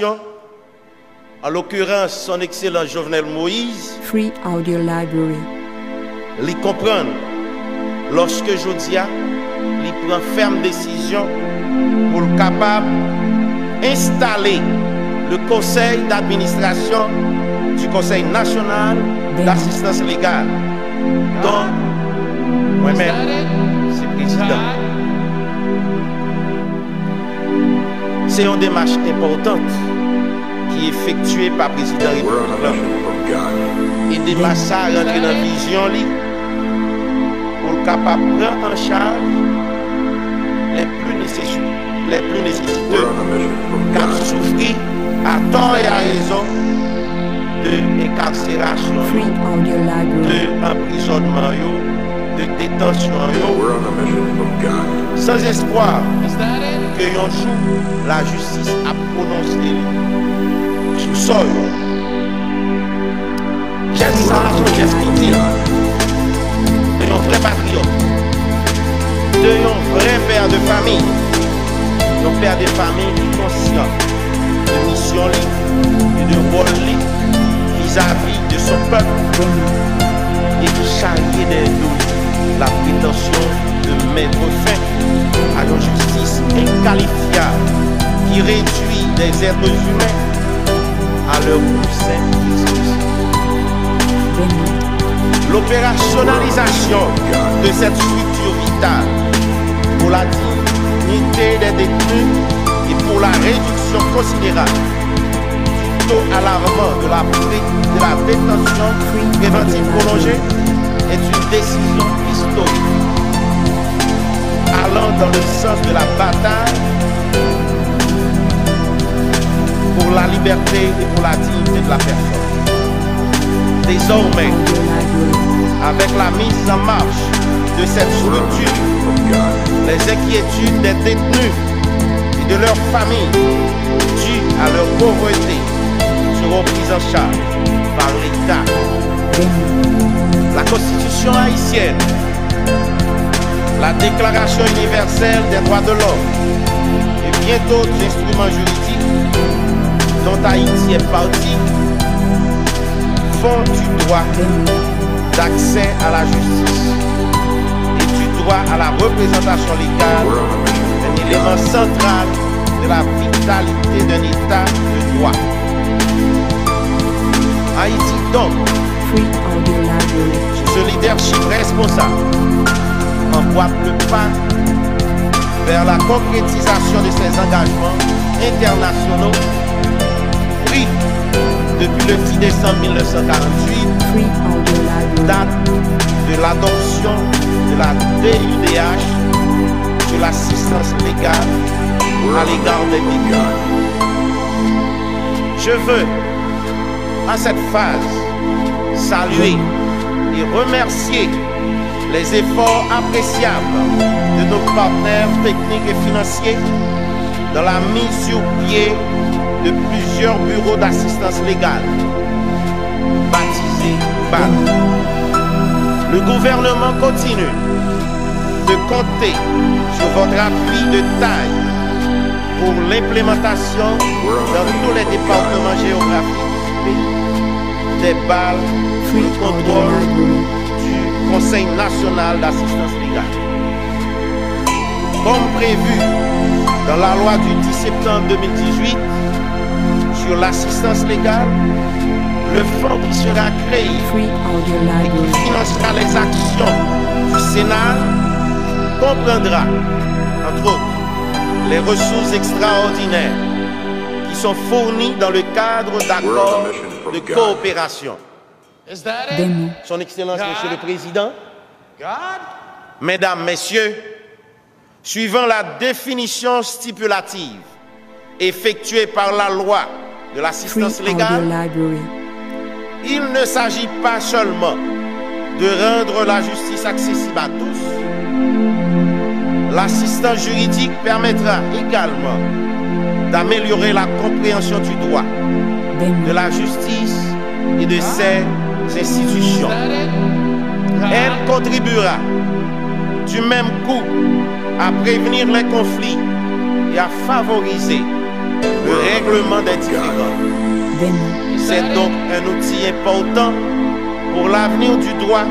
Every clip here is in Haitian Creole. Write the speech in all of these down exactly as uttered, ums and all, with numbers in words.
an l'occurrence Son Excellence Jovenel Moïse, Free Audio Library. Li konprann lòske jodi a li pran fèm desizyon pou l kapab enstale le conseil d'administration du Conseil national d'assistance légale, dont mwen menm se prezidan. Se yon demach enpòtan ki efektye pa prezidan repiblik la. E demach sa rantre nan vizyon li pou l kapab pran an chaj les plus nécessiteux, les plus nécessiteux k ap soufri atò e arezon de enkarserasyon yo, de anprizònman yo, de detansyon yo, sans espoir ke yon jou lajistis ap pwononse li sou sò yo. Jès sa a se yon jès itil de yon vrè patriyòt, de yon vrè pè de fanmi, yon pè de fanmi ki konsyan de misyon li e de wòl li vizavi de son pèp e ki charye dèyè do li la prétention de mettre fin à une justice inqualifiable qui réduit des êtres humains à leur plus simple expression. L'opérationnalisation de cette structure vitale pour la dignité des détenus et pour la réduction considérable du taux alarmant de la, pré- de la détention préventive prolongée est une décision historique allant dans le sens de la bataille pour la liberté et pour la dignité de la personne. Désormais, avec la mise en marche de cette structure, les inquiétudes des détenus et de leurs familles dues à leur pauvreté seront prises en charge par l'État. La Constitution haïtienne, la Déclaration universelle des droits de l'homme et bien d'autres instruments juridiques dont Haïti est partie font du droit d'accès à la justice et du droit à la représentation légale un élément central de la vitalité d'un État de droit. Haïti donc, sous ce leadership responsable, emboîte le pas vers la concrétisation de ses engagements internationaux pris depuis le dix décembre mille neuf cent quarante-huit, date de l'adoption de la D U D H sur l'assistance légale à l'égard des détenus. Je veux, à cette phase, saluer et remercier les efforts appréciables de nos partenaires techniques et financiers dans la mise sur pied de plusieurs bureaux d'assistance légale, baptisés BAD. Le gouvernement continue de compter sur votre appui de taille pour l'implémentation dans tous les départements géographiques du pays des BAD sous le contrôle du Conseil national d'assistance légale. Comme prévu dans la loi du dix septembre deux mille dix-huit sur l'assistance légale, le fonds qui sera créé et qui financera les actions du Sénat comprendra, entre autres, les ressources extraordinaires qui sont fournies dans le cadre d'accords de coopération. Son Excellence, Monsieur le Président, Mesdames, Messieurs, suivant la définition stipulative effectuée par la loi de l'assistance légale, il ne s'agit pas seulement de rendre la justice accessible à tous, l'assistance juridique permettra également d'améliorer la compréhension du droit, de la justice et de ses institutions. Elle contribuera du même coup à prévenir les conflits et à favoriser le règlement des différends. C'est donc un outil important pour l'avenir du droit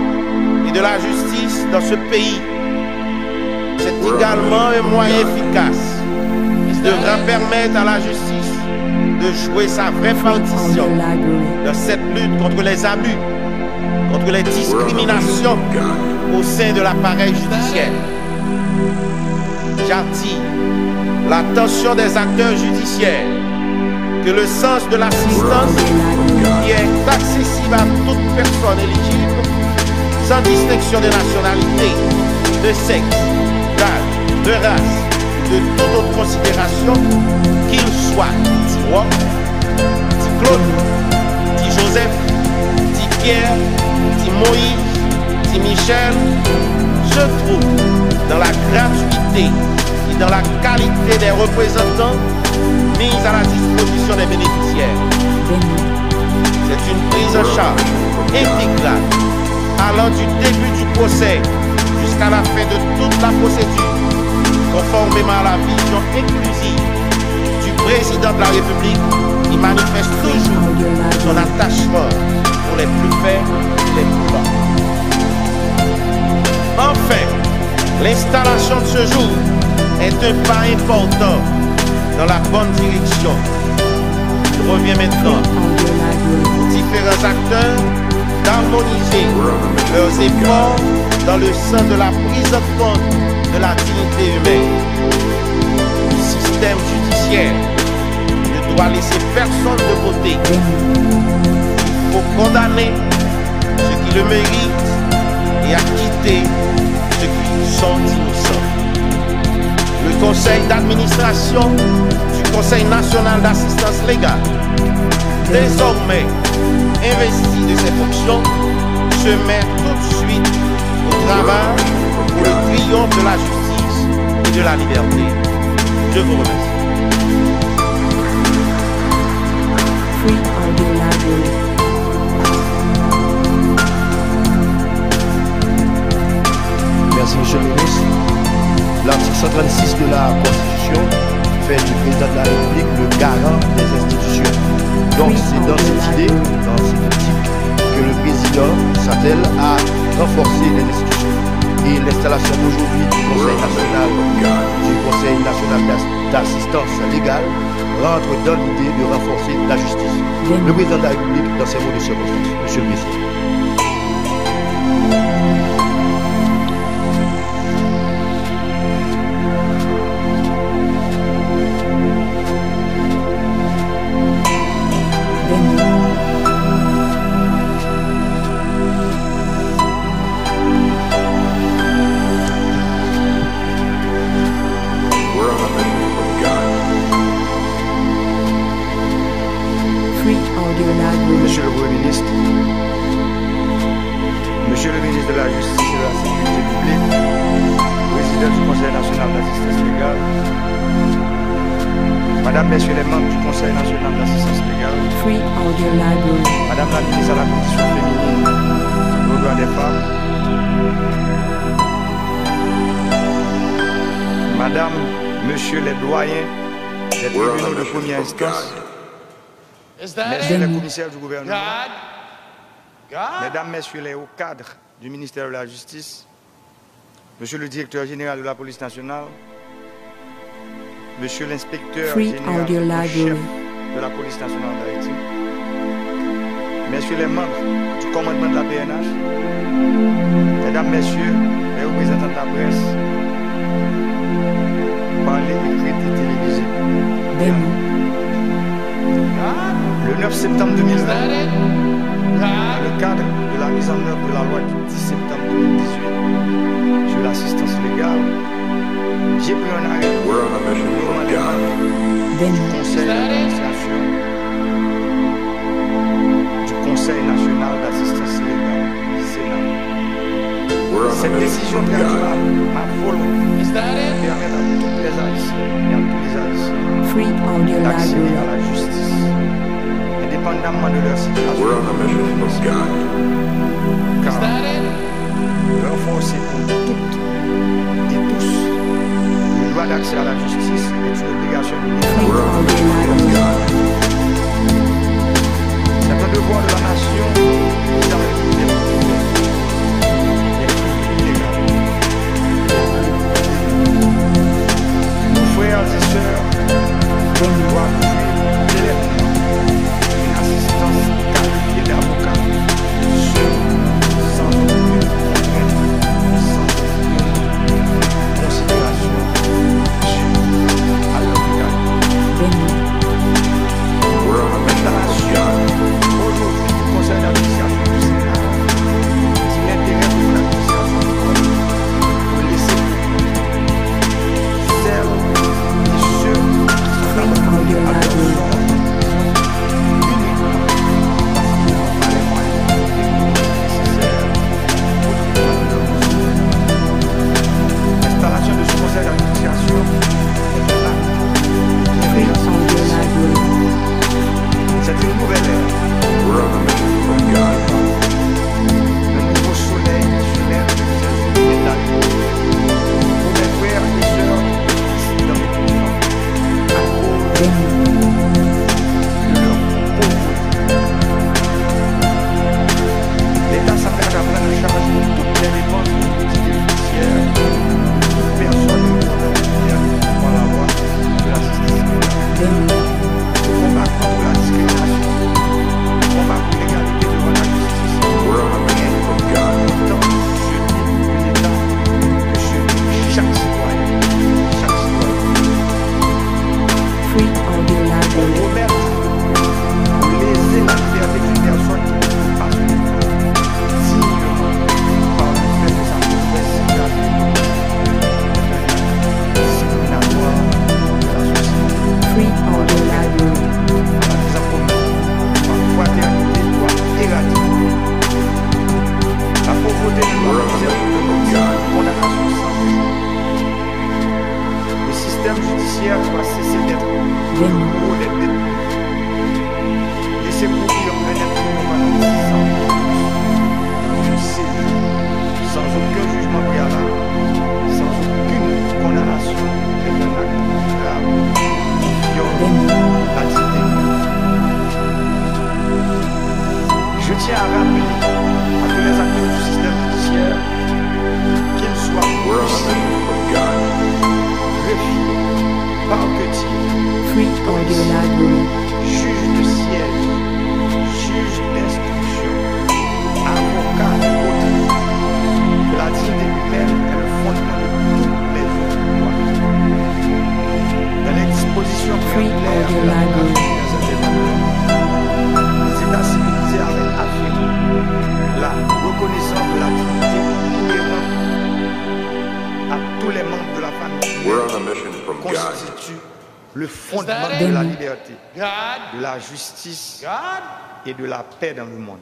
et de la justice dans ce pays. C'est également un moyen efficace qui devra permettre à la justice de jouer sa vraie partition dans cette lutte contre les abus, contre les discriminations au sein de l'appareil judiciaire. J'attire l'attention des acteurs judiciaires que le sens de l'assistance, qui est accessible à toute personne éligible, sans distinction de nationalité, de sexe, d'âge, de race, de toute autre considération, qu'il soit Ti Rock, Ti Claude, Ti Joseph, Ti Pierre, Ti Moïse, Ti Michel, se trouve dans la gratuité et dans la qualité des représentants mis à la disposition des bénéficiaires. C'est une prise en charge intégrale allant du début du procès jusqu'à la fin de toute la procédure, conformément à la vision inclusive du président de la République qui manifeste toujours son attachement pour les plus faibles et les plus bas. Enfin, l'installation de ce jour est un pas important dans la bonne direction. Il revient maintenant aux différents acteurs d'harmoniser leurs efforts dans le sens de la prise en compte de la dignité humaine. Le système judiciaire ne doit laisser personne de côté. Il faut condamner ceux qui le méritent et acquitter ceux qui sont innocents. Le conseil d'administration du Conseil national d'assistance légale, désormais investi de ses fonctions, se met tout de suite au travail pour le triomphe de la justice et de la liberté. Je vous remercie. Free Audio Library. Merci, Monsieur le Ministre. L'article cent trente-six de la Constitution fait du président de la République le garant des institutions. Donc, c'est dans cette idée, dans cette optique, que le président s'attelle à renforcer les institutions. Et l'installation aujourd'hui du Conseil national, du Conseil national d'ass-, d'assistance légale rentre dans l'idée de renforcer la justice. Le président de la République, dans ces mots de circonstance. Monsieur le Président. Free Audio Library. Monsieur le Premier ministre, Monsieur le ministre de la Justice et de la Sécurité publique, président du Conseil national d'assistance légale, Madame, Messieurs les membres du Conseil national d'assistance légale, Free Audio Library. Madame la ministre à la Condition féminine et aux droits des femmes, Madame, Monsieur les doyens des tribunaux de première instance, Messieurs les commissaires du gouvernement, Mesdames, Messieurs les hauts cadres du ministère de la Justice, Monsieur le directeur général de la police nationale, Monsieur l'inspecteur général en chef de la police nationale d'Haïti, Messieurs les membres du commandement de la P N H, Mesdames, Messieurs les représentants de la presse, parlée écrite et télévisée. Le neuf septembre deux mille vingt, dans le cadre de la mise en œuvre de la loi du dix septembre deux mille dix-huit sur l'assistance légale, j'ai pris un arrêté du Conseil d'administration du Conseil national d'assistance légale, Sénat. Cette décision traduit ma, ma volonté de permettre à toutes les Haïtiennes et à tous les Haïtiens d'accéder à la justice, indépendamment de leur situation. Car renforcer pour toutes et tous le droit d'accès à la justice est Obligations de l'État. C'est un devoir de la nation vis-à-vis des plus vulnérables. Nos frères et sœurs doivent jouir pleinement d'une assistance qualifiée d'avocats sûrs, sans aucune contrainte, sans aucune considération à leur égard. L'installation aujourd'hui du Conseil d'administration du Sénat, c'est l'intérêt de l'administration du Conseil pour laisser celles et ceux qui sont à leur sort uniquement parce qu'ils n'ont pas les moyens nécessaires. L'installation de ce conseil d'administration est un acte de création. C'est une nouvelle ère. Un nouveau soleil se lève sur les états pour mes frères et sœurs qui existent dans les prisons à cause de leur pauvreté. L'État s'engage à prendre en charge toutes les dépenses de l'utilité judiciaire de toute personne répondant aux critères définis par la loi de la justice pénale. Le combat contre la discrimination, le combat pour l'égalité devant la justice, est autant celui de l'État que celui de chaque citoyen, chaque citoyenne. Free Audio Library. Pour léser la liberté d'une personne qui ne peut pas se défendre dignement par le fait de sa mauvaise situation discriminatoire de la société. Free Audio Library. La mésentente, la fraternité doit éradiquer. La pauvreté ne doit pas servir de condamnation sans raison. Le système judiciaire doit cesser d'être le bourreau des détenus. Laisser pourrir un être humain pendant dix ans dans une cellule, sans aucun jugement préalable, sans aucune condamnation, est un acte grave qui viole la dignité humaine. Je tiens à rappeler à tous les acteurs du système judiciaire, qu'ils soient huissiers, greffiers, parquetiers, juges de siège, juges d'instruction, avocats et autres, que la dignité humaine est le fondement de toutes les autres lois. Dans les dispositions préambulaires de la Déclaration universelle des droits de l'homme, les États civilisés avaient affirmé la reconnaissance de la dignité inhérente à tous les membres de la famille humaine constitue le fondement de la liberté, de la justice et de la paix dans le monde.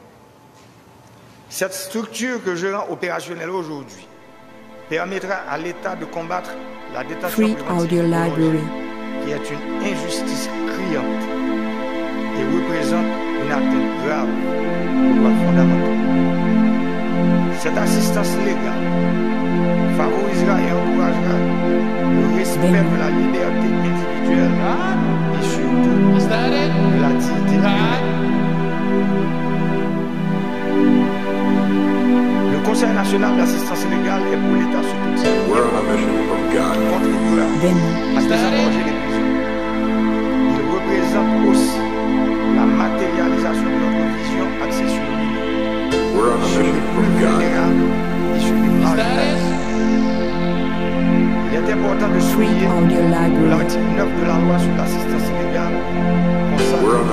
Cette structure que je rends opérationnelle aujourd'hui permettra à l'État de combattre la détention préventive prolongée, qui est une injustice criante et représente une atteinte grave aux droits fondamentaux. Cette assistance légale favorisera et encouragera le respect de la liberté individuelle et surtout de la dignité humaine. Le Conseil national d'assistance légale est pour l'État sous toutes ses formes, qui contribuera à désengorger les prisons. Il représente aussi la matérialisation de notre vision axée sur l'humain, sur les plus vulnérables et sur les marginalisés. Il est important de souligner que l'article neuf de la loi sur l'assistance légale consacre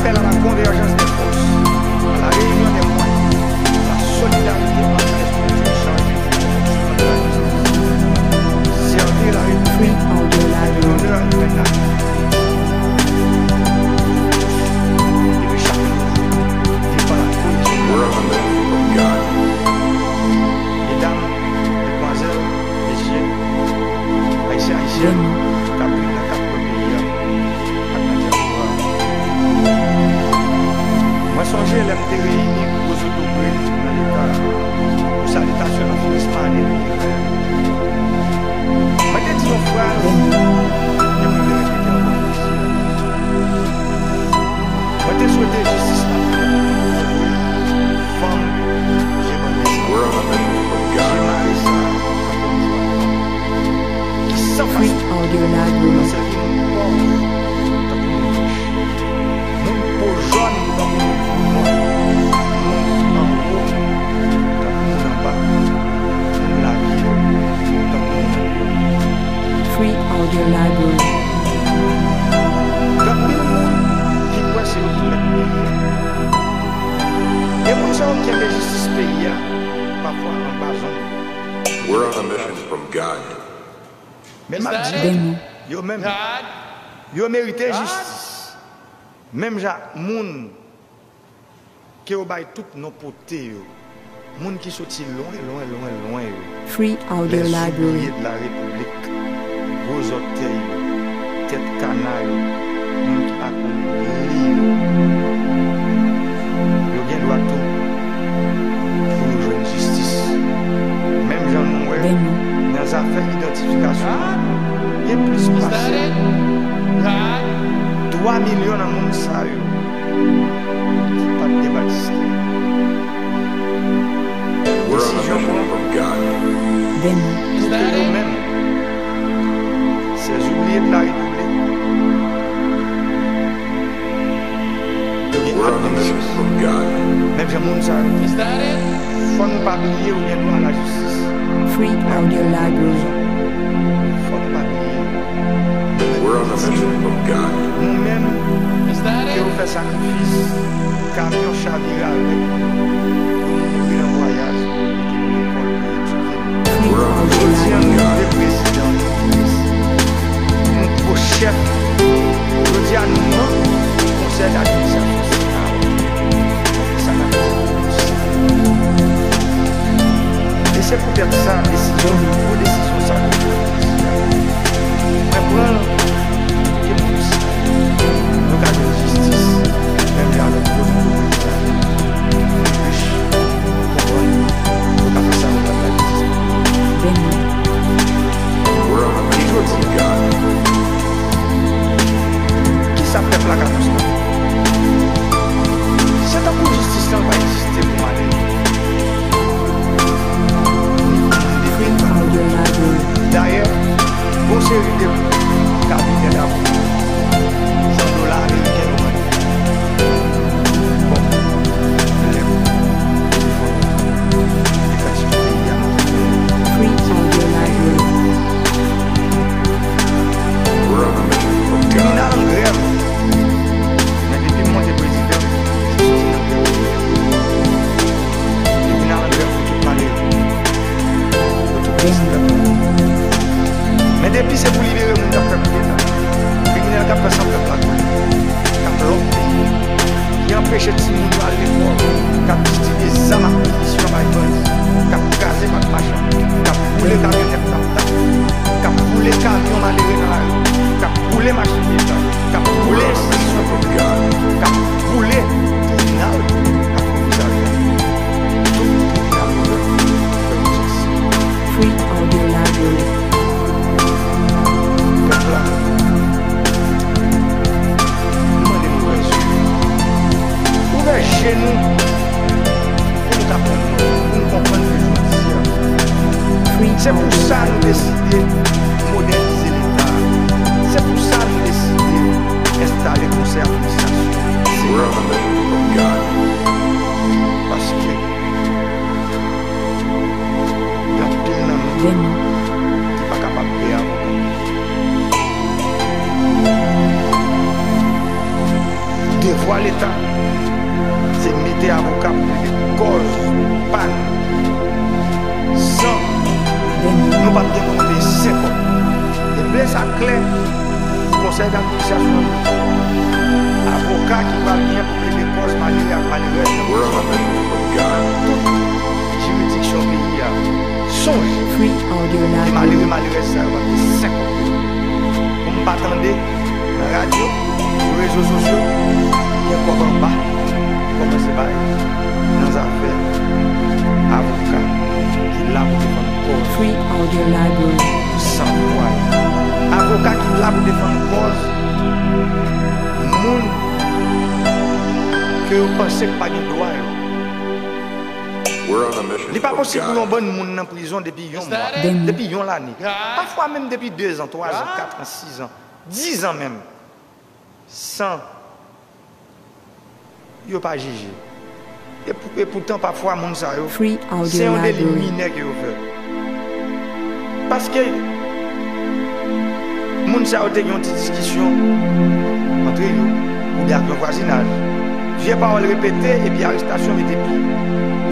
Appel à la convergence des forces, à la réunion des moyens, la solidarité entre les structures chargées de la justice. Servir la République, l'honneur et la dignité de chacun d'entre nous dépend la cohésion. Mesdames, Medmwazèl, mesye, Ayisyen, Ayisyèn k ap viv nan kat kwen peyi a ak nan dyaspora. Mwen sonje lè m te reyini gwo zotobre nan Leta pou salitasyon nan finisman ane de mil ven. Mwen te di yon fraz ke mwen vle repete ankò yon dezyèm. Mwen te swete jistis la pou fanm ki vande sa, ki mare sa tankou yon jwèt, ki san fason, ki sèvi moun pòv tankou moun rich, moun po jòn tankou moun po nwè, moun anwo tankou moun anba, moun lavil tankou moun andeyo. Free Audio Library. Gen anpil moun ki kwè se yo ki mèt peyi a. E moun sa yo kenbe jistis peyi a, pafwa anba zong. We're on a mission from God. Men m ap di, yo menm, yo merite jistis. Menm jan ak moun ke yo bay tout non pote yo, moun ki soti lwen, lwen, lwen, lwen yo, Free Audio Library. Les oubliés de la République, gwo zòtèy yo, tèt kana yo, moun ki pa konn li yo, yo gen dwa tou pou yo jwenn jistis. Menm jan nou wè nan zafè idantifikasyon, gen plis pase twa milyon nan moun sa yo ki pa t debatiste. Desizyon pran pou yo menm, ces oubliés de la République. Yo gen admisyon. Menm jan moun sa yo, fò nou pa bliye yo gen dwa a la jistis. Free Audio Library. Fò nou pa bliye. Nou menm, ke yo fè sakrifis, kamyon chavire avèk nou, pou nou mouri nan vwayaj, pou nou lekòl, pou etidye. Jodi a, nou rive prezidan, minis, nou gwo chèf. Jodi a, nou manm konsèy d'administrasyon Sena a. Sa n ap di pou nou sa. E se poutèt sa, desizyon, gwo desizyon sa, mwen pran l pou ke nou reyisi. Nou ka jwenn jistis, menm jan avèk lòt moun ki rich, nou konprann, nou ka fè sa nou kapab. E jodi a, kisa pèp la ka konstate? Se tankou jistis lan pa egziste pou malere. Dayè, gon seri de kabinè lapolis, san dola ameriken yo mande. Bon, lè yo fè sou peyi a, Free Audio Library. Tribinal an grèv. Men depi mwen te prezidan, se soti nan grèv. Tribinal an grèv pou tout malere, pou tout pitit pèp la. Men depi se pou libere moun k ap fè koudeta, kriminèl k ap fè san pèp la koule, k ap lòk peyi, ki anpeche timoun yo al lekòl, k ap distribye zam ak minisyon bay bandi, k ap kraze bank machann, k ap boule kamyonèt tap-tap, k ap boule kamyon malere nan lari, k ap boule machin Leta, k ap boule enstitisyon piblik, k ap boule tribinal ak komisarya. Tout tribinal ouvè pou jistis. Free Audio Library. Pèp la, nou mande nou ouvè zye nou. Ouvè je nou pou nou ka konprann, pou nou konprann ke jodi a, se pou sa nou deside modènize Leta a. Se pou sa nou deside enstale konsèy administrasyon Sena. Paske gen anpil nan nou ki pa kapab peye avoka. Devwa Leta, se mete avoka pou plede kòz pa n. San nou p ap gen pou nou peye senk kòb. E m vle sa klè pou konsèy d'administrasyon an. Avoka ki pral gen pou plede kòz malere ak malerèz nan prizon. Tout jiridiksyon peyi a. Sonje, e malere malerèz sa yo p ap gen senk kòb pou m pa tande nan radyo, sou rezo sosyo, oubyen kòb anba, kòmanse bay nan zafè avoka ki la pou defann kòz. Free Audio Library. San vwa yo. Avoka ki la pou defann kòz moun ke yo panse k pa gen dwa yo. Li pa posib pou yon bann moun nan prizon depi yon mwa, depi yon lane, pafwa menm depi dezan, twazan, katran, sizan, dizan menm, san yo pa jije. E pou-, e poutan, pafwa, moun sa yo, se yon deli minè ke yo fè. Paske moun sa yo te gen yon ti diskisyon antre yo, oubyen ak yon vwazinaj. Vye pawòl repete, epi arestasyon mete pye.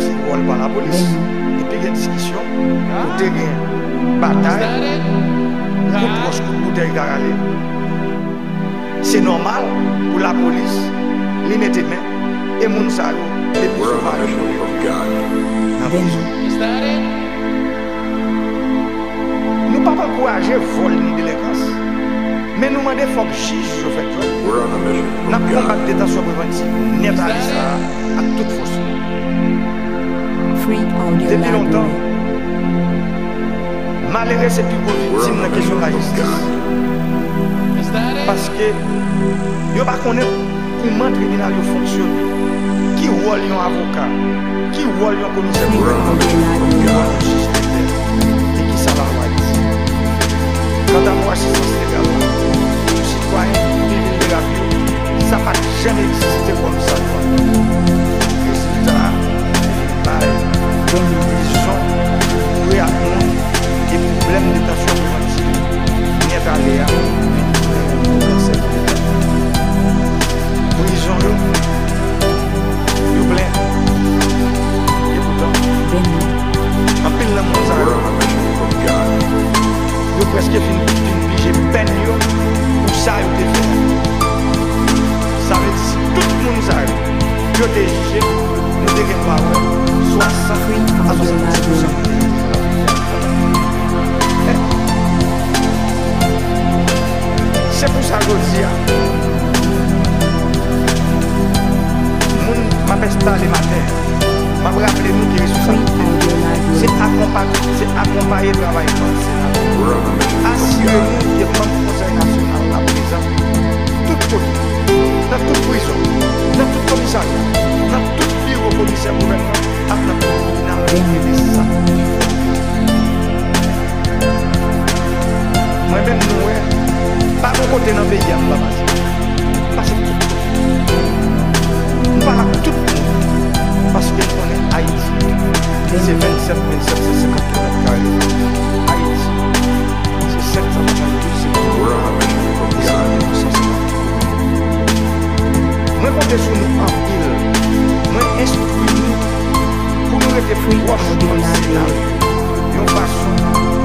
Se wòl pa lapolis. Epi gen diskisyon, kote gen batay, kout wòch, kout boutèy ka rale. Se nòmal pou lapolis li mete men e moun sa yo depi sou mare nan prizon. Nou p ap ankouraje vòl ni delenkans, men nou mande fòk jij yo fè djòb. N ap konbat detansyon prevantiv nèt ale sa a ak tout fòs nou. Depi lontan, malere se pi gwo viktim nan kesyon lajistis. Paske yo pa konnen kouman tribinal yo fonksyone, ki wòl yon avoka, ki wòl yon komisè gouvènman, ki wòl yon jij dèyè, e kisa lalwa di. Kanta pou asistans legal la, pou sitwayen ki vilnerab yo, sa pa t janm egziste kòm sa dwa. Rezilta a, bay prizon boure ak moun e pwoblèm detansyon prevantiv nèt ale a vin tounen yon pwoblèm sèt. Prizon yo, yo plen. E poutan, anpil nan moun sa yo, yo prèske fin, fin pije pèn yo pou sa yo te fè a. Sa vle di, si tout moun sa yo, yo te jije, nou te gen dwa wè swasant a swasanndis pousan moun yo te jije. Se pou sa jodi a, moun m ap enstale maten an, m ap raple nou ki responsabilite nou se akonpa-, se akonpaye travay bandi senatè. Asire nou ke manm Konsèy Nasyonal la prezan tout kote, nan tout prizon, nan tout komisarya, nan tout biwo komisè gouvènman ak nan tout tribinal pou ede sa ki fò. Mwen menm, nou wè, pa gon kote nan peyi a m pa pase. M pase tout kote. M pale ak tout moun, paske m konnen Ayiti se vennsèt mil sèt san senkant kilomèt kare. Ayiti se sèt san swasanndis kilomèt kare. Mwen konte sou nou anpil. Mwen enstwi nou pou nou rete pwòch bandi senatè yon fason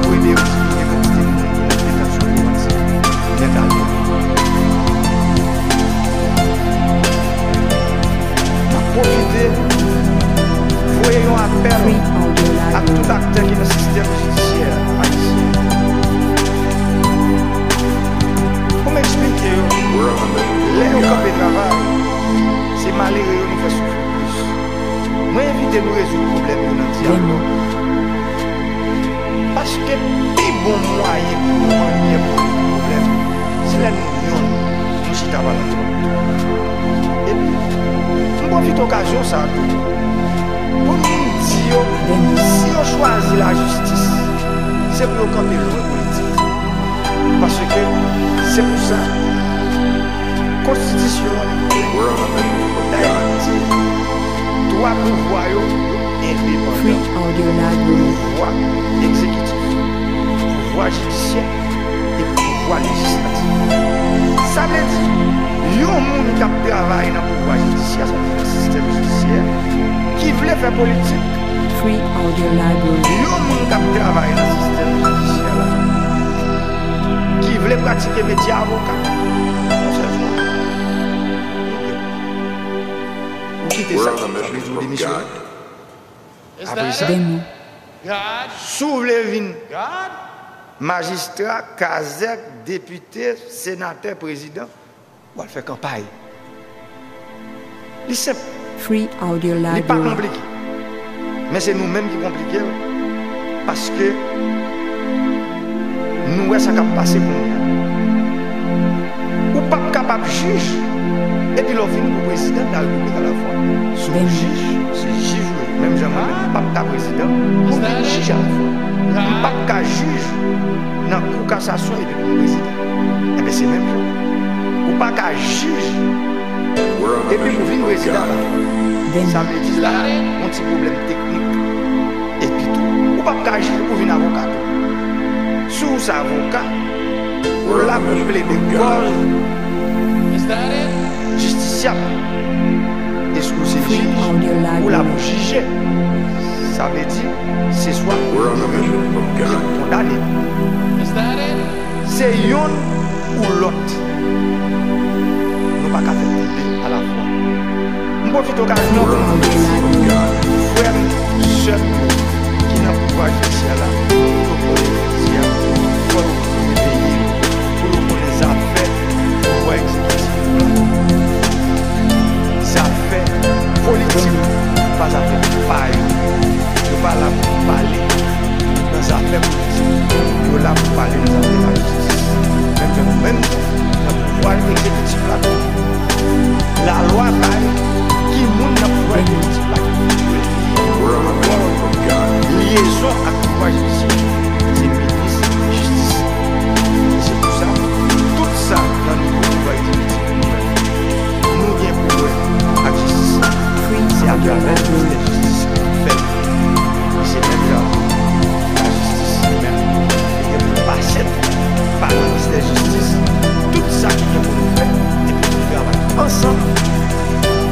pou ede yo diminye kantite moun ki nan detansyon prevantiv nèt ale. M ap pwofite voye yon apèl ak tout aktè ki nan sistèm jidisyè ayisyen. Pou m eksplike yo, lè yo kanpe travay, se malere yo nou fè soufri plis. Mwen envite nou rezoud pwoblèm yo nan dyalòg. Paske pi bon mwayen pou nou manyè pou rezoud pwoblèm, se lè nou yonn, nou chita pale antre nou. Epi, m pwofite okazyon sa a tou pou m di yo, si yo chwazi lajistis, se pou yo kanpe lwen politik. Paske se pou sa, konstitisyon an li klè. Dayè, li di, twa pouvwa yo, yo endepandan. Pouvwa egzekitif, pouvwa jidisyè e pouvwa lejislatif. Sa vle di, yon moun k ap travay nan pouvwa jidisyè, sa vle di nan sistèm jidisyè, ki vle fè politik. Free Audio Library. Yon moun k ap travay nan sistèm jidisyè la, ki vle pratike metye avoka, yon sèl jou, ou kite sa, sa vle di ou demisyone. Apre sa, si w vle vin majistra, kazèk, depite, senatè, prezidan, w al fè kanpay. Li senp. Free Audio Library. Li pa konplike. Men se nou menm ki konplike l. Paske nou wè sa k ap pase kounye a. Ou p ap kapab jij, epi lè w vini pou prezidan de la repiblik alafwa. Si w jij, se jij ou ye. Menm jan mwen menm, m p ap ka prezidan, pou m vin jij alafwa. M p ap ka jij nan kou kasasyon epi pou m prezidan. Enben, se menm jan. Ou pa ka jij epi pou vin prezidan la. Sa vle di la, yon ti pwoblèm teknik. Epi tou, ou p ap ka jij pou vin avoka tou. Si w se avoka, ou la pou plede kòz jistisyab. Èske w se jij? Ou la pou jije. Sa vle di, se swa ou libere, oubyen ou kondane. Se yonn ou lòt. Nou pa ka fè tou de alafwa. M pwofite okazyon an pou m remèsye frè m, sè m yo ki nan pouvwa jidisyè la. Pou yo konnen jodi a, fò yo reveye, pou yo konnen zafè pouvwa egzekitif la, zafè politik, pa zafè pa yo. Yo pa la pou pale nan zafè politik. Yo la pou pale nan zafè lajistis. Menm jan nou menm, nan pouvwa egzekitif la tou, lalwa bay ki moun nan pouvwa egzekitif la ki pou jwe wòl, lyezon ak pouvwa jidisyè, se minis jistis. Se pou sa, tout sa nan nivo pouvwa egzekitif nou menm, nou gen pou wè ak jistis la. Se atravè ministè jistis ki pou fèt. E se menm jan lajistis li menm, li gen pou l pase tou pa nan ministè jistis. Tout sa ki gen pou nou fè, epi pou nou travay ansanm,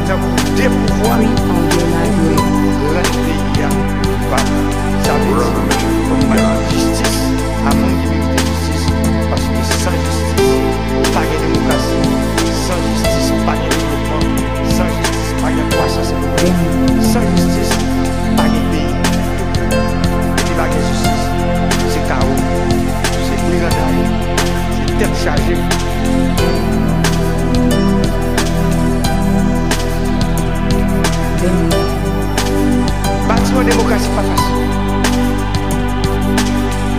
tankou de pouvwa, pou nou rann peyi a vivab. Sa vle di, fò nou bay jistis a moun ki merite jistis, paske san jistis, pa gen demokrasi, san jistis, pa gen devlopman, san jistis, pa gen kwasans ekonomik, san jistis, pa gen peyi. Depi pa gen jistis, se kawo, se briganday, se tèt chaje. Bati yon demokrasi pa fasil.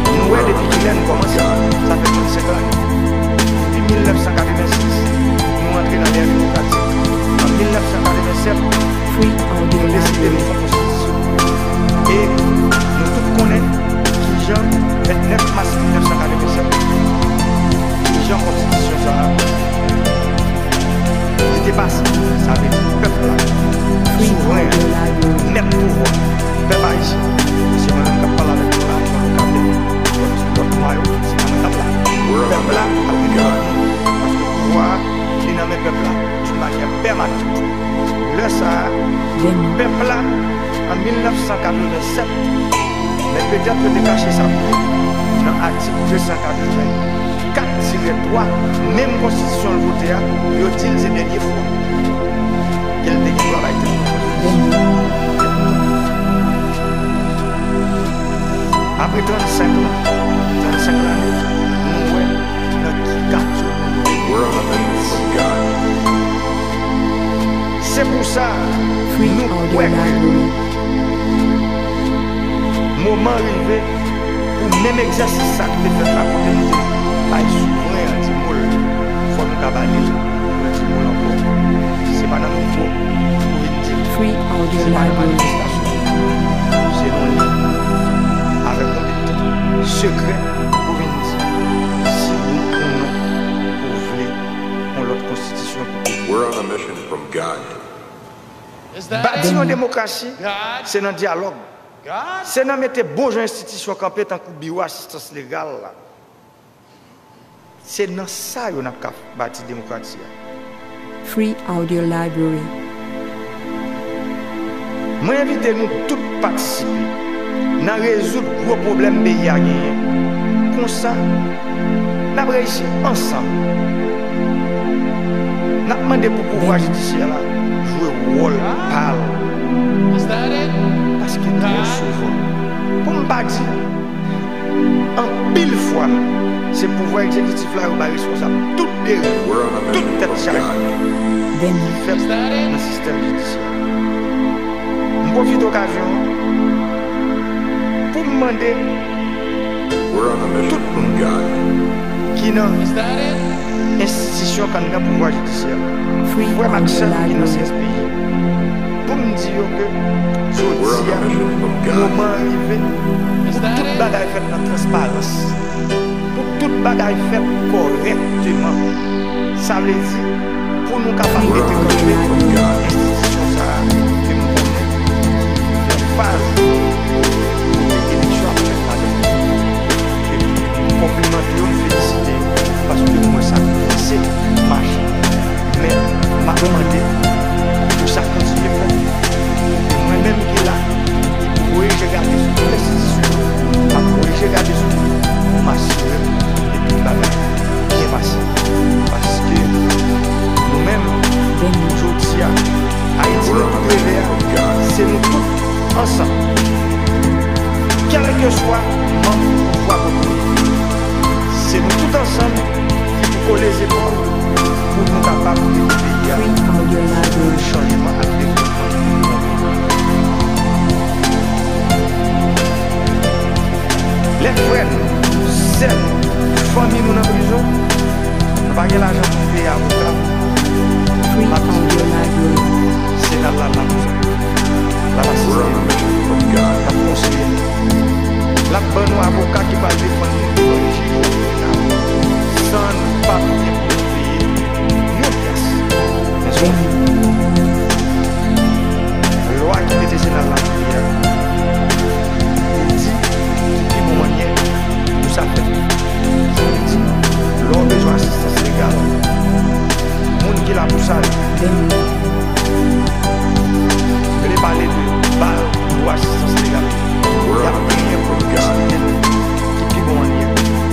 Nou wè depi kilè nou kòmanse, sa fè trannsenk lane. Depi mil nèf san katrevensis, nou antre nan lè demokratik. An mil nèf san katrevennsèt, nou deside nou fè yon konstitisyon. E nou tout konnen kijan, vennèf mas mil nèf san katrevennsèt, kijan konstitisyon sa a li te pase. Sa vle di pèp la souvren an, mèt pouvwa, pèp ayisyen. Se mwen menm k ap pale avèk nou la, Jean Luc Abel, lòt, lòt mwa yo, se pa mwen k ap la. Pèp la ap gen lòt moun, paske pouvwa a, li nan men pèp la, d'une manière permanente. Lè sa a, pèp la, an mil nèf san katrevennsèt, men petèt yo te kache sa pou yo, nan atik de san katreven kat tirè twa, menm konstitisyon l vote a, yo di l se dènye fwa ke l te gen dwa bay tèt li. Apre trannsenk an, trannsenk lane, nou wè nan ki katye nou ye. Se pou sa, nou kwè ke moman rive pou menm egzèsis sa ki te fèt la, kote nou te bay souvren an ti mo l, fò nou ka ba li yon ti mo l ankò. Se pa nan mikwo pou vin di l. Se pa nan manifestasyon. Se nan liv avèk yon bit sekrè pou vin di si wi ou non ou vle yon lòt konstitisyon pou peyi. Bati yon demokrasi, se nan dyalòg. Se nan mete bon jan enstitisyon kanpe tankou biwo asistans legal la. Se nan sa yo n ap ka bati demokrasi a. Free Audio Library. Mwen envite nou tout patisipe nan rezoud gwo pwoblèm peyi a genyen. Konsa, n ap reyisi ansanm. N ap mande pou pouvwa jidisyè la jwe wòl pa l. Paske twò souvan, pou m pa di, anpil fwa menm, se pouvwa egzekitif la yo bay responsab tout deriv, tout tèt chaje ki fèt nan sistèm jidisyè. M pwofite okazyon an pou m mande tout moun ki nan enstitisyon k anndan pouvwa jidisyè, frè m ak sè m ki nan C S P J, pou m di yo ke jodi a, moman an rive pou tout bagay fèt nan transparans, pou tout bagay fèt kòrèkteman. Sa vle di, pou nou kapab mete kanpe enstitisyon sa a ke m konnen ki nan faz kote eleksyon ap fèt ladan l. M konplimante yo, m felisite yo, paske m wè sa kòmanse mache. Men, m ap mande pou sa kontinye fèt. E mwen menm ki la, ki pou voye je gade sou tout enstitisyon, m ap voye je gade sou nou pou m asire m ke tout bagay byen pase. Paske nou menm, jodi a, Ayiti nou tout rele a, se nou tout ansanm. Kèlkeswa manm pouvwa kote w ye, se nou tout ansanm ki pou kole zepòl pou nou kapab mete peyi a sou chanjman ak devlopman. Lè frè n, sè n, fanmi nou nan prizon, nou pa gen lajan pou nou peye avoka. Free Audio Library. Sena l la la pou sa. L ap asiste nou. L ap konseye nou. L ap ban nou avoka ki pral defann nou devan jij tribinal san nou pa p gen pou nou peye yon pyès. Men sonje, lwa ki mete Sena l la pou li a, li di ki pi bon mannyè pou sa fèt. Sa vle di, lè w bezwen asistans legal, moun ki la pou sa, li. M vle pale de bal pou asistans legal. Y ap genyen pou nou deside ki pi bon mannyè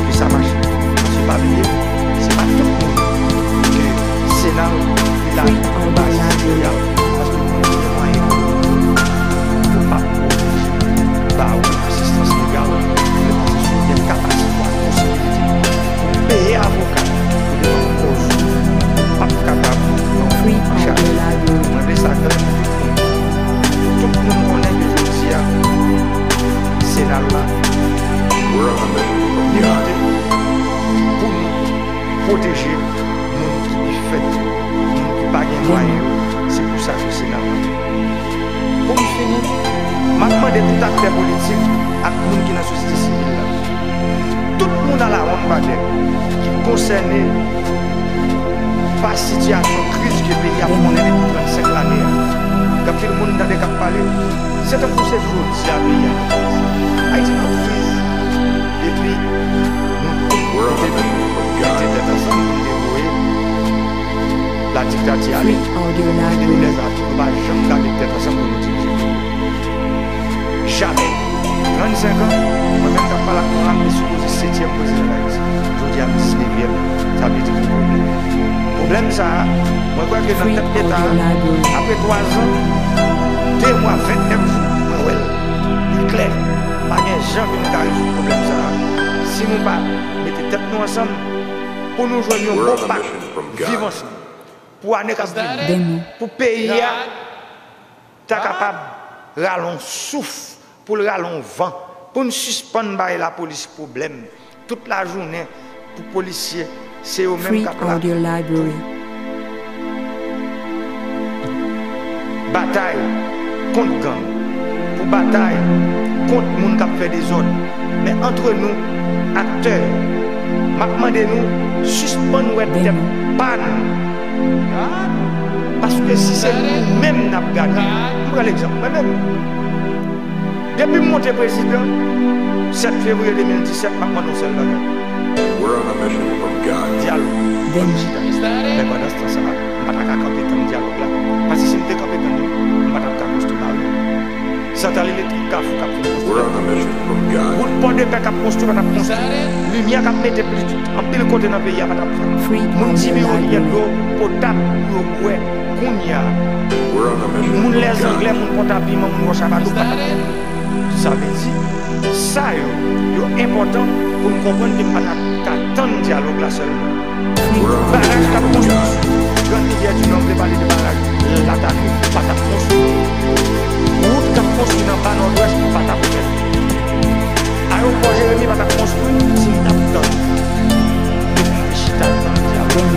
ke sa mache. Paske pa bliye, se pa tout moun ke Sena l la pou ba asistans legal. Paske moun ki gen mwayen yo p ap oblije ba ou asistans legal, men se si w gen kapasite ak posibilite pou peye avoka pou defann kòz ou, ou p ap kapab pran w an chaj. Mwen vle sa klè pou tout moun. Pou tout moun konnen ke jodi a, Sena l la, li mete pou nou pwoteje moun ki pi fèb yo, moun ki pa gen mwayen yo. Se pou sa ke Sena l la. Pou m fini, m ap mande tout aktè politik ak moun ki nan sosyete sivil la, tout moun alawonnbadè ki konsène pa sitiyasyon kriz ke peyi a konnen depi trannsenk lane a. Gen anpil moun m tande k ap pale, se tankou se jodi a peyi a nan kriz. Ayiti nan kriz depi nou tout mete tèt ansanm pou n te voye ladiktati ale. Free Audio Library. Depi lè sa a tou, nou pa janm ka met tèt ansanm pou nou dirije peyi. Jamè. Trannsenk an, mwen menm k ap pale ak nou la, m te sipoze setyèm prezidan Dayiti. Jodi a, m disnevyèm. Sa vle di ki pwoblèm? Pwoblèm sa a, mwen kwè ke nan tèt Leta a, apre twazan, de mwa, vennèf jou, mwen wè l. Li klè. Pa gen jan ke nou ka rezoud pwoblèm sa a si nou pa mete tèt nou ansanm pou nou jwenn yon bon pak viv ansanm pou ane k ap vini, pou peyi a ta kapab rale yon souf, pou l rale yon van, pou n sispann bay lapolis pwoblèm tout lajounen, pou polisye, se yo menm k ap la pou batay kont gang, pou batay kont moun k ap fè dezòd. Men antre nou, aktè, m ap mande nou sispann wè tèt pa n. Paske si se nou menm n ap gade, m pran legzanp mwen menm. Depi m monte prezidan, sèt fevriye de mil disèt, m ap mande yon sèl bagay. Dyalòg. Ann chita. Men pandan tan sa a, pa ta ka kanpe tann dyalòg la. Paske si m te kanpe tann li, m pa t ap ka konstwi mari. Santral elektrik Kafou k ap fin konstwi. Wout Pòdepè k ap konstwi pa t ap konstwi. Limyè k ap mete plis anpil kote nan peyi a pa t ap fèt. Moun Tibiro ki gen dlo potab pou yo bwè kounye a. Moun Lèzanglè, moun Pòtapiman, moun Wòchabadou pa t ap fèt. Sa vle di, sa yo, yo enpòtan pou n konprann ke m pa t ap ka tann dyalòg la sèlman. Baraj k ap konstwi sou Grann Rivyè di Nò, m vle pale de baraj Latane, pa t ap konstwi. Wout k ap konstwi nan Ba Nòdwès pa t ap fèt. Ayewopò Jeremi pa t ap konstwi si m t ap tann. Depi m chita tann dyalòg.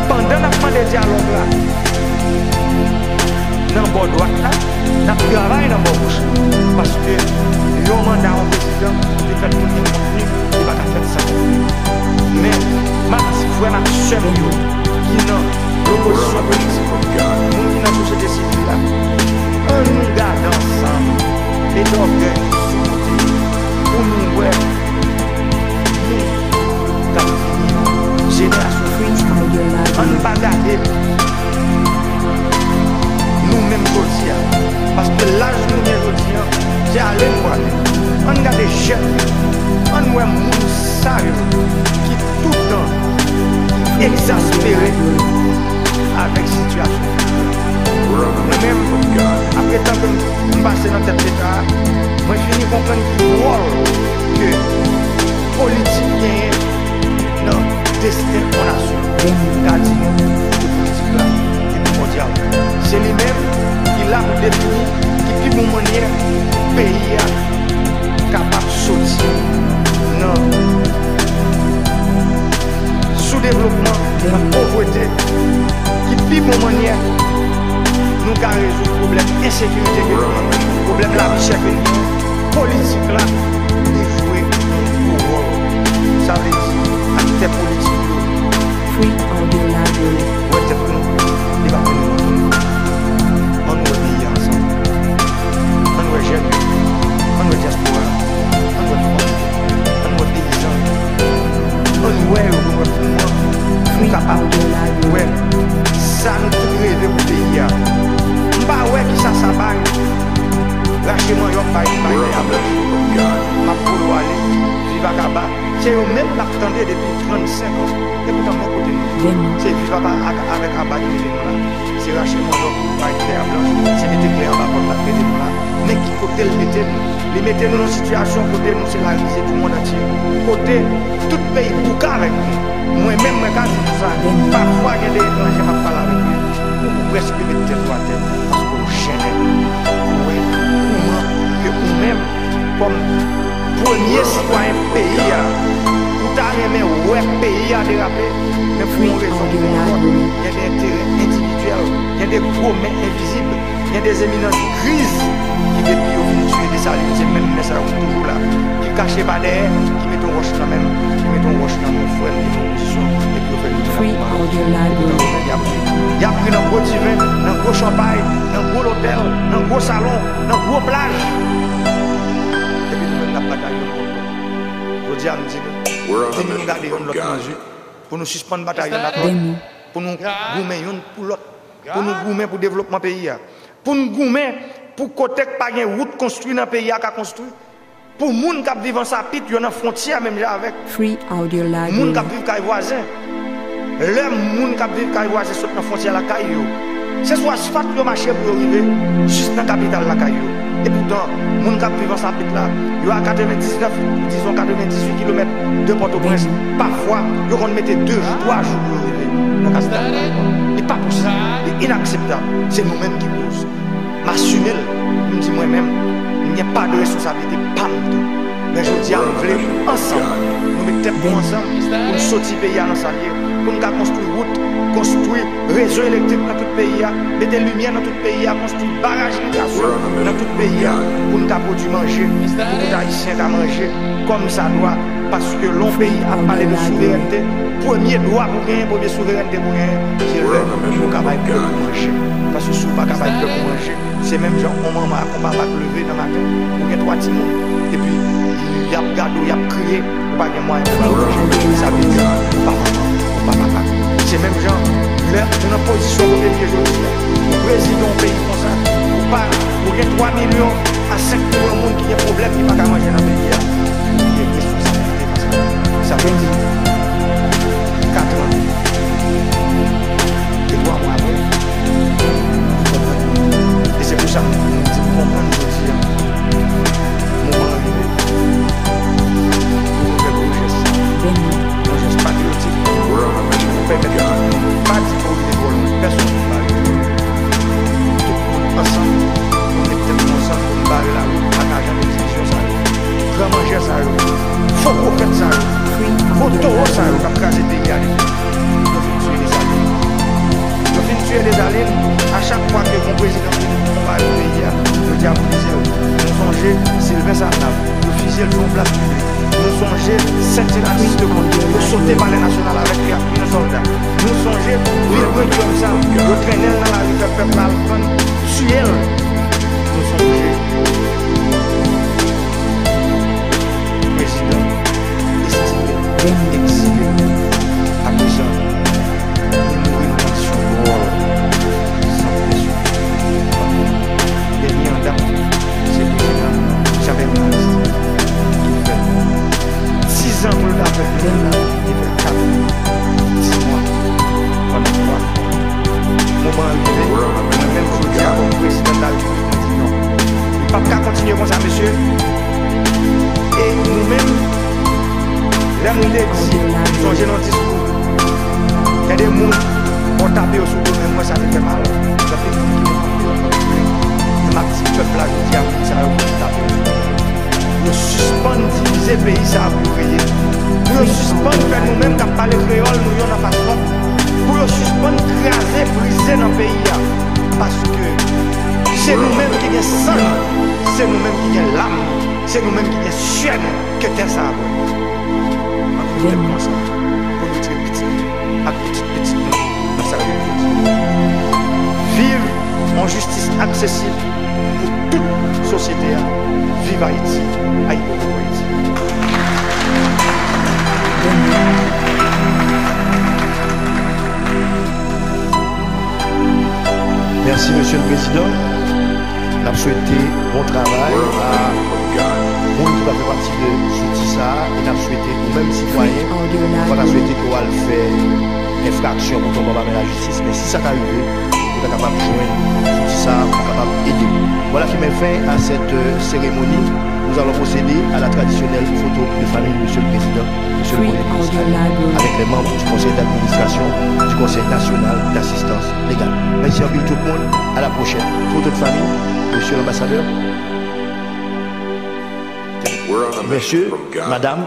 Pandan n ap mande dyalòg la nan bò dwat la, n ap travay nan bò goch la. Paske yon manda yon prezidan, li fèt pou gen kontni, li pa ka fèt san kontni. Men, m ap di frè m ak sè m yo ki nan lopozisyon politik, moun ki nan sosyete sivil la, ann nou gade ansanm, mete ògèy nou sou kote, pou nou wè nou k ap vini yo, jenerasyon fitou yo. Ann pa gade nou menm jodi a. Paske laj nou gen jodi a, se ale n prale. Ann gade jèn yo. Ann wè moun sa yo ki toutan egzaspere avèk sitiyasyon. Mwen menm, apre tan ke m pase nan tèt Leta a, mwen fini konprann ki wòl ke politik genyen nan desten yon nasyon. M ka di nou ke politik la te primòdyal. Se li menm ki la pou defini ki pi bon mannyè pou peyi a kapab soti nan soudevlopman, nan povrete, ki pi bon mannyè nou ka rezoud pwoblèm ensekirite ke nou genyen, pwoblèm lavi chè ke nou genyen. Politik la te jwe yon gwo wòl. Sa vle di, aktè politik yo, Free Audio Library. Wè tèt nou, li pa konnen nou. Ann wè peyi a ansanm. Ann wè jèn yo. Ann wè dyaspora. Ann wè fanm yo. Ann wè peyizan yo. Ann wè yo pou nou wè pou nou kapab wè sa nou tout reve pou peyi a. M pa wè kisa sa bay. Rache manyòk bay, bay tè a blanch. M ap volo ale. Viv Akaba. Se yo menm n ap tande depi trannsenk an. Epoutan men kote nou ye. Se viv aba ak, avèk aba ki mete nou la. Se rache manyòk, bay tè a blanch, se mete klè anba pòt la k mete nou la. Men ki kote l mete nou? Li mete nou nan sitiyasyon kote nou se la risée du monde entier. Kote tout peyi bouke avèk nou. Mwen menm, mwen ka di nou sa, pafwa gen de etranje m ap pale avèk yo, ou, ou prèske met tèt ou atè, paske w jennen pou wè kouman ke ou menm, kòm premye sitwayen peyi a, ou ta renmen wè peyi a derape, men pou yon rezon ou pou yon lòt, gen de enterè endividyèl, gen de gwo men envizib, gen de eminans griz ki depi yo fin tiye Desalin, se menm men sa yo ki toujou la, ki kache pa dèyè, ki mete yon wòch nan men m, ki mete yon wòch nan men yon frè m ki nan opozisyon, epi yo fè nou di n ap kouman. Y ap ri, y ap ri nan gwo diven, nan gwo chanpay, nan gwo lotèl, nan gwo salon, nan gwo plaj. Epi nou menm n ap batay youn kont lòt. Jodi a m di nou, pou nou gade youn lòt nan je, pou nou sispann batay youn ak lòt, pou nou goumen youn pou lòt, pou nou goumen pou devlopman peyi a, pou n goumen pou kote k pa gen wout konstwi nan peyi a ka konstwi. Pou moun k ap viv Ansapit, yo nan fwontyè menm jan avèk moun k ap viv kay vwazen. Lè moun k ap viv kay vwazen sot nan fwontyè lakay yo, se sou asfalt yo mache pou yo rive jis nan kapital lakay yo. Epoutan, moun k ap viv Ansapit la, yo a katrevendiznèf, dizon katrevendizuit kilomèt de Pòtoprens. Pafwa, yo konn mete de jou, twa jou pou yo rive nan kapital lakay yo. Li pa posib, li inakseptab. Se nou menm ki koz. M asime l, m di mwen menm, m gen pa de responsablite pa m tou. Men jodi a, m vle ansanm, nou met tèt nou ansanm pou n soti peyi a nan sa l ye, pou n ka konstwi wout, konstwi rezo elektrik nan tout peyi a, mete limyè nan tout peyi a, konstwi baraj irigasyon nan tout peyi a, pou n ka pwodui manje, pou tout Ayisyen ka manje kòmsadwa. Paske lè yon peyi ap pale de souverènte, premye dwa pou genyen, premye souverènte pou genyen, se lè ou ka bay pèp ou manje. Paske si w pa ka bay pèp ou manje, se menm jan yon manman ak yon papa k leve nan maten, ou gen twa timoun, epi y ap gade w, y ap kriye, ou pa gen mwayen pou ba yo manje. Sa vle di, ou pa manman, ou pa papa. Se menm jan Lè ou nan pozisyon kote m ye jodi a, ou prezidan yon peyi konsa, ou pa, ou gen twa milyon a senk milyon moun ki gen pwoblèm, ki pa ka manje nan peyi a, ou gen responsabilite nan sa. Sa vle di, katran e twa mwa apre, ou konprann. E se pou sa m di, m konprann jodi a, moman an rive pou nou fè gwo jès sa. Yon jès patriyotik ki pou pèmèt nou pa di pou rete vòlò, pèsonn pou bare. Tout moun ansanm, pou nou met tèt nou ansanm, pou nou bare lari ak ajan de divizyon sa yo. Gran manjè sa yo, fo pwofèt sa yo, gwo towo sa yo k ap kraze peyi a depi yo fin tiye Desalin. Yo fin tiye Desalin, a chak fwa ke yon prezidan vin konvayè peyi a, yo dyabolize l. Nou sonje Sylvain Sarnave, yo fizye l sou yon plas piblik. Nou sonje Saint-Jean-Baptiste-le-Grand, yo sote Palè Nasyonal avèk li ak yon sòlda. Nou sonje Vilbrun Guillaume Sav, yo trennen l nan lari, fè pèp la al fann, tiye l. Nou sonje prezidan Dessalines, egzile. Aprezan, li mouri nan kondisyon dwòl, san presyon. Dènye an dat, se prezidan Jean Bertrand Aristide ki fè dizan pou l ta fè peyi la, li fè kat an, dis mwa, pandan twa fwa. Moman an rive, mwen menm jodi a kòm prezidan de la Repiblik, mwen di non. Li p ap ka kontinye konsa, mesye. E nou menm, lè m te di, m sonje nan diskou, gen de moun, bon, tape yo sou do, men mwen sa te fè mal. Gen anpil moun ki te frape yo, men m ap di pèp la jodi a, moun sa yo fòk tape yo sou do. Pou yo sispann divize peyi sa a pou yo reye. Pou yo sispann fè nou menm k ap pale kreyòl, nou youn anfas lòt. Pou yo sispann kraze, brize nan peyi a. Paske se nou menm ki gen san nou, se nou menm ki gen lam nou, se nou menm ki gen syè nou ke tè sa a pran. Ann fè tèt nou ansanm pou nou tire pitit nou ak pitit pitit nou nan sa k vin jodi. Viv yon jistis aksesib pou tout sosyete a. Viv Ayiti, Ayiti pou Ayiti. Mèsi, Mesye le Prezidan. N ap swete bon travay a moun ki pral fè pati de zouti sa a, e n ap swete ou menm sitwayen, ou pa ta swete ke w al fè enfraksyon pou tonbe anba men lajistis, men si sa ta rive, ou ta kapab jwenn zouti sa a pou kapab ede w. Voilà qui met fin à cette, euh, cérémonie. Nous allons procéder à la traditionnelle photo de famille, Monsieur le Président, Monsieur le Premier ministre, avec les membres du conseil d'administration du Conseil national d'assistance légale. Mèsi anpil tout moun. À la prochaine. Foto de famille, Monsieur l'ambassadeur. Messieurs, Madame,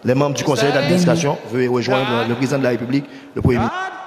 les membres du conseil d'administration, veuillez rejoindre le président de la République, le Premier ministre.